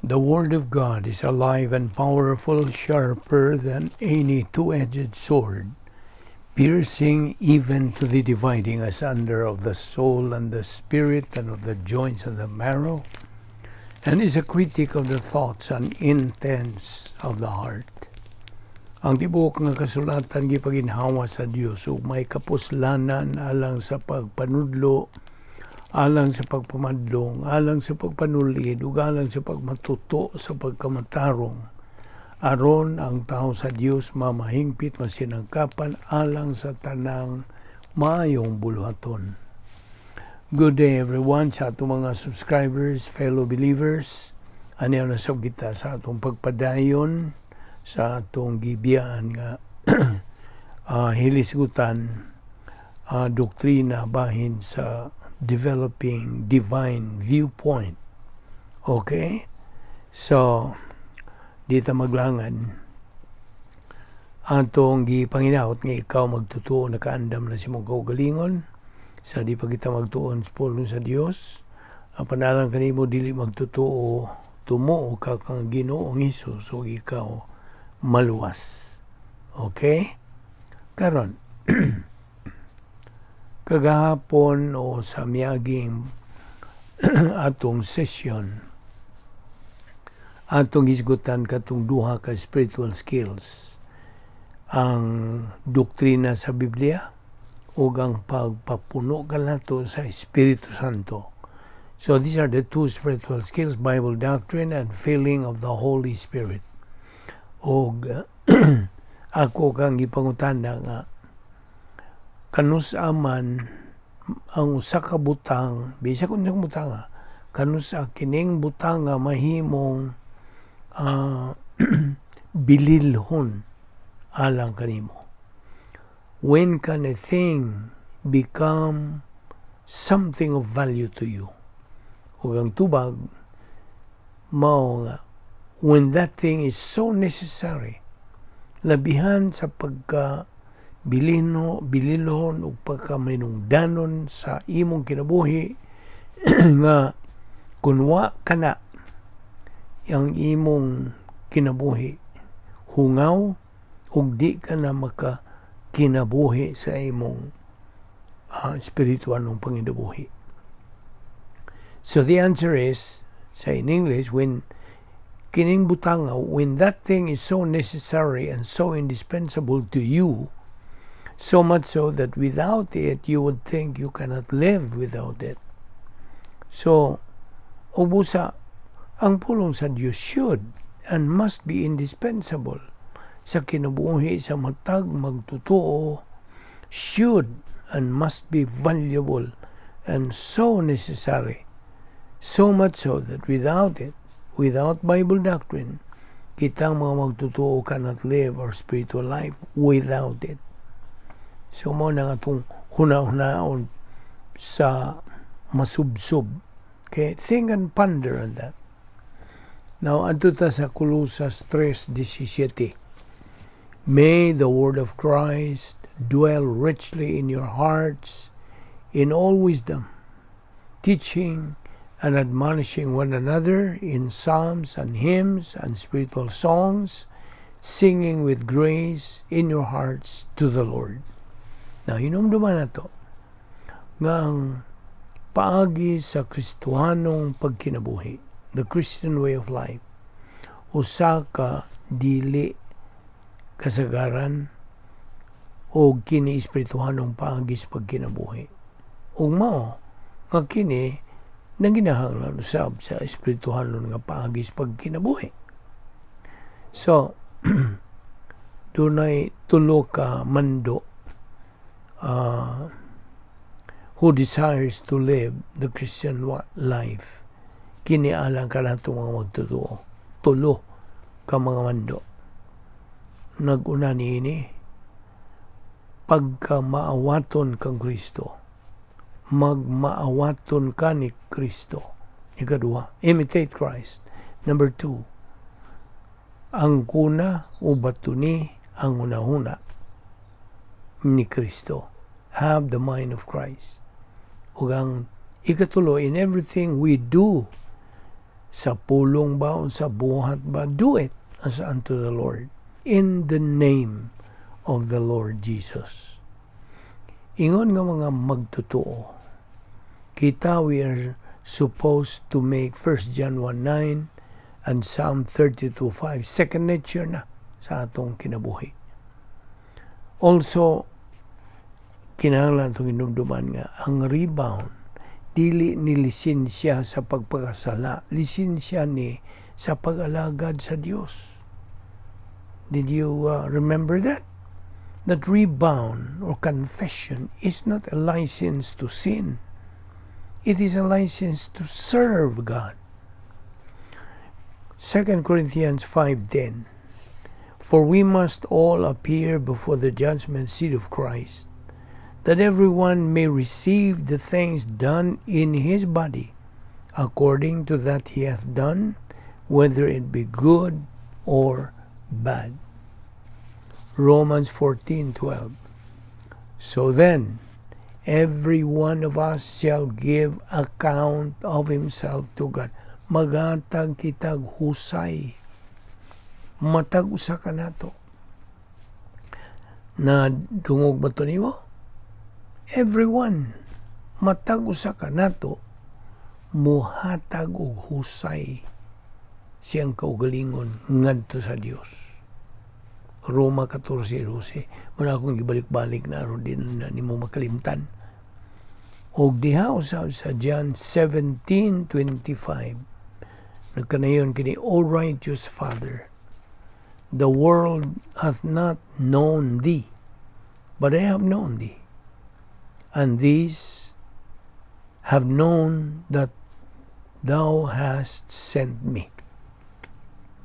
The Word of God is alive and powerful, sharper than any two-edged sword, piercing even to the dividing asunder of the soul and the spirit and of the joints and the marrow, and is a critic of the thoughts and intents of the heart. Ang tibuok nga kasulatan gipaginhawa sa Dios ug may kapuslanan alang sa pagpanudlo, alang sa pagpamadlong, alang sa pagpanulid, ug alang sa pagmatuto sa pagkamatarong. Aron ang tao sa Dios mamahingpit, masinangkapan alang sa tanang maayong buluhaton. Good day, everyone, sa atong mga subscribers, fellow believers. Aniya na sab kita sa atong pagpadayon sa atong gibiyaan nga hilisgutan doktrina bahin sa developing divine viewpoint. Okay? So, di ta maglangan. Atong gipanginahot nga ikaw magtutuo nakaandam na sa imong kaugalingon sa di pa kita magtuon sa pulong sa Dios. Ang panalang kanimo dili magtutuo, tumuo ka kang Ginoong Hesus ug ikaw maluwas. Okay? Karon, kagahapon o sa miaging atong session, atong hisgutan katong duha ka spiritual skills, ang doktrina sa Biblia ug ang pagpapuno kanato sa Espiritu Santo. So these are the two spiritual skills, Bible doctrine and filling of the Holy Spirit. Og ako kang gipangutana nga kanus-a man ang usa ka butang, bisag unsang butang, kanus-a kining butang nga mahimong bililhon alang kanimo? When can a thing become something of value to you? Ug ang tubag mao nga when that thing is so necessary, labihan sa pagka bilino bililhon ug pagkaminungdanon sa imong kinabuhi nga kun wa kana, ang imong kinabuhi hungaw ug di ka na maka kinabuhi sa imong espiritualong panginabuhi. So the answer is, say in English, when kining butanga, when that thing is so necessary and so indispensable to you, so much so that without it, you would think you cannot live without it. So, ubusa, ang pulong sa Diyos should and must be indispensable sa kinabuhi sa matag magtotoo, should and must be valuable and so necessary. So much so that without it, without Bible doctrine, kitang mga magtotoo cannot live our spiritual life without it. So mao na atong huna-hunaon sa masubsob. Okay, think and ponder on that. Now, adto ta sa Colosas 3:17. May the word of Christ dwell richly in your hearts in all wisdom, teaching and admonishing one another in psalms and hymns and spiritual songs, singing with grace in your hearts to the Lord. Now, hinumduman nato nga ang paagi sa Kristohanong pagkinabuhi, the Christian way of life, usa ka dili kasagaran o kini espirituhanong paagi sa pagkinabuhi. Ug mao nga kini nanginahanglan usab sa espirituhanon nga paagi sa pagkinabuhi. So, dunay tulo ka mando who desires to live the Christian life. Kini alang kanato mga magtotoo. Tulo ka mga mando. Nag-una niini, pagka maawaton kang Kristo, magmaawaton ka ni Kristo. Ikaduha, imitate Christ. Number two, ang kuna o batuni ang hunahuna ni Kristo. Have the mind of Christ. Ug ang ikatulo, in everything we do, Sa pulong ba o sa buhat ba, do it as unto the Lord, in the name of the Lord Jesus. Ingon nga mga magtotoo, kita, we are supposed to make 1 John 1:9 and Psalm 32:5 second nature na sa atong kinabuhi. Also, kinahanglan itong hinumduman nga ang rebound dili ni lisensya sa pagpakasala, lisensya ni sa pag-alagad sa Dios. Did you remember that? That rebound or confession is not a license to sin. It is a license to serve God. 2 Corinthians 5:10. For we must all appear before the judgment seat of Christ, that everyone may receive the things done in his body, according to that he hath done, whether it be good or bad. Romans 14:12. So then, every one of us shall give account of himself to God. Maghatag kitag husay. Matag usa ka nato. Na dungog ba to nimo? Everyone, matag usa ka nato muhatag og husay siyang kaugalingon ngadto sa Dios. Roma 14:12. Muna akong gibalik-balik na aron di na nimo makalimtan. Og diha usab sa John 17:25, nagkanayon kini, "O righteous Father, the world hath not known thee, but I have known thee. And these have known that thou hast sent me."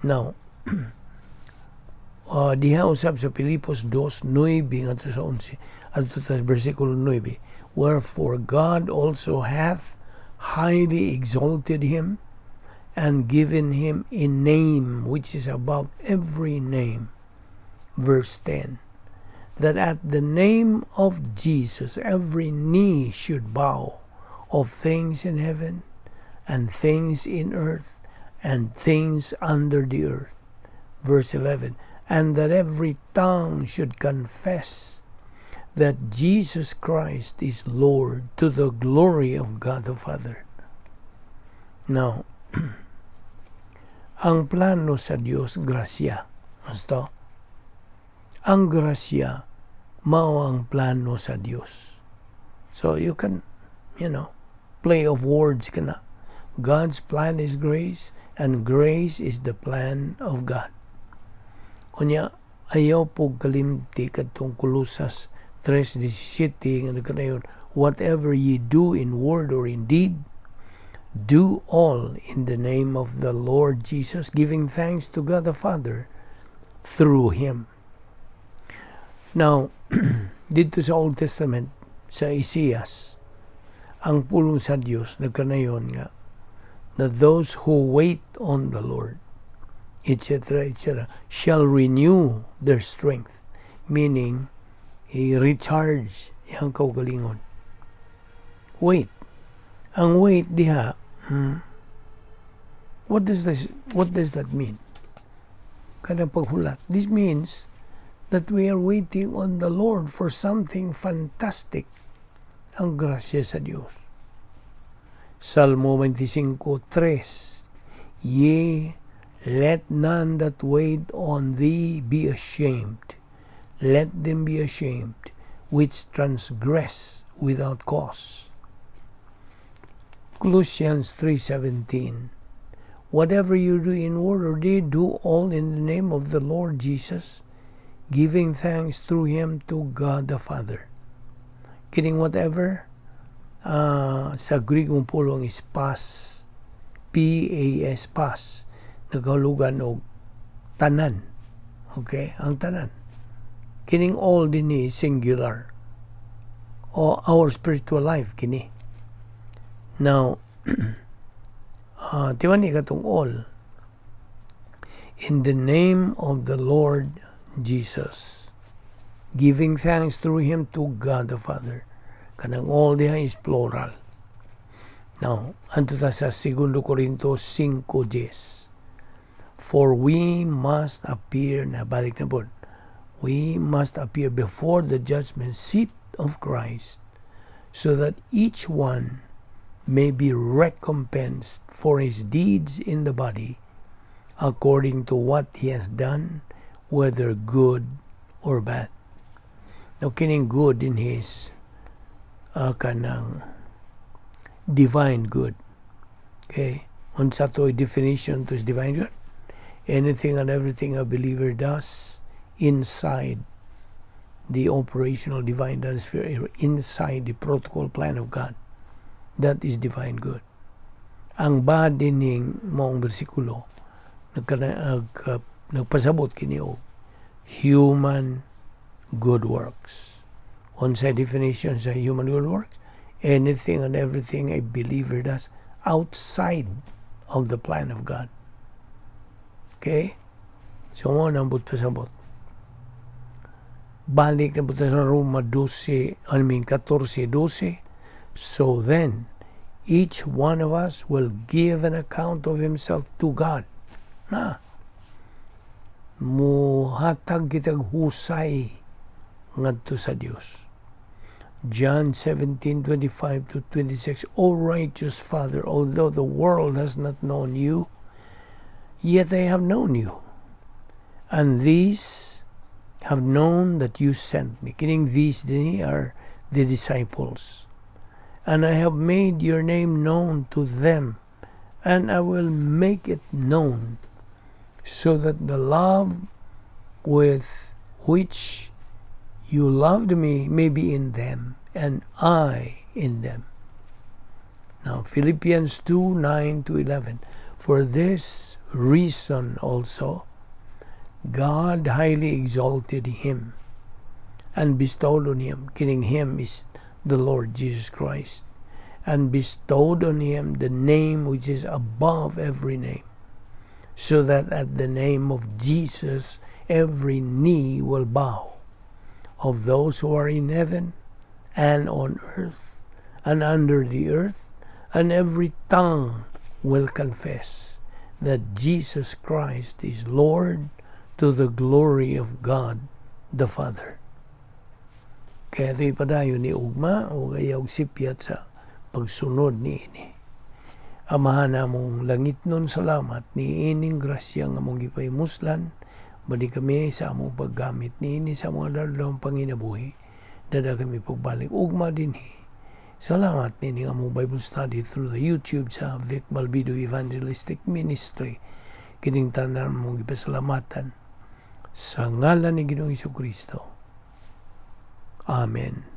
Now, diha usab sa Filipos 2:9 ngadto sa 11, adto sa versikulo 9, "Wherefore God also hath highly exalted him and given him a name which is above every name." Verse 10, "That at the name of Jesus every knee should bow, of things in heaven and things in earth and things under the earth." Verse 11, "And that every tongue should confess that Jesus Christ is Lord, to the glory of God the Father." Now, ang plano sa Dios, grasya. Basta, ang grasya mao ang plano sa Dios. So you can play of words kana. God's plan is grace and grace is the plan of God. Unya, ayaw po kalimti kadtong Kolosas 3:17 nga nagkanayon, "Whatever ye do in word or in deed, do all in the name of the Lord Jesus, giving thanks to God the Father through Him." Now, dito sa Old Testament, sa Isaias, ang pulong sa Dios nagkanayon nga na those who wait on the Lord, etc., etc., shall renew their strength, meaning, i-recharge iyang kaugalingon. Wait. Ang wait diha, what does that mean? Kanang paghulat. This means that we are waiting on the Lord for something fantastic. Ang grasya sa Dios. Salmo 25:3. "Yea, let none that wait on thee be ashamed. Let them be ashamed, which transgress without cause." Colossians 3:17. "Whatever you do in word or deed, do all in the name of the Lord Jesus, giving thanks through Him to God the Father." Kining whatever, sa Greek pulong is pas, P-A-S, pas, nagahulugan og tanan. Okay? Ang tanan. Kining all dinhi singular. O our spiritual life kini. Now, timan ni katong all. In the name of the Lord Jesus, giving thanks through Him to God the Father. Kanang all diha is plural. Now, adto ta sa 2 Corinto 5:10. For we must appear, na balik na po, we must appear before the judgment seat of Christ so that each one may be recompensed for his deeds in the body according to what he has done, whether good or bad. Now, kining good in his kanang divine good. Okay? Unsa to definition to divine good? Anything and everything a believer does inside the operational divine sphere, inside the protocol plan of God. That is divine good. Ang bad dining maong bersikulo nagpasabot kini og human good works. Unsay definition sa human good works? Anything and everything a believer does outside of the plan of God. Okay? So mao nang buot pasabot. Balik na punta sa Roma 12, I mean 14, 12. So then, each one of us will give an account of himself to God. Na, muhatag kitag husay ngadto sa Dios. John 17:25 to 26. O righteous Father, although the world has not known you, yet they have known you. And these have known that you sent me. Kining these dinhi are the disciples. And I have made your name known to them, and I will make it known, so that the love with which you loved me may be in them, and I in them. Now, Philippians 2 9 to 11. For this reason also, God highly exalted him and bestowed on him, kining him is the Lord Jesus Christ, and bestowed on him the name which is above every name, so that at the name of Jesus every knee will bow, of those who are in heaven and on earth and under the earth, and every tongue will confess that Jesus Christ is Lord, to the glory of God the Father. Kaya ito'y padayon ni ugma o kaya og sipyat sa pagsunod ni ini. Amahan namong langitnon, salamat ni ining grasya nga among gipahimuslan. Bani kami sa among paggamit ni ini sa among adlaw panginabuhi. Dada kami pagbalik ugma dinhi. Salamat nining among Bible study through the YouTube sa Vic Malbido Evangelistic Ministry. Kining tanan among gipasalamatan sa ngalan ni Ginoong Kristo. Amen.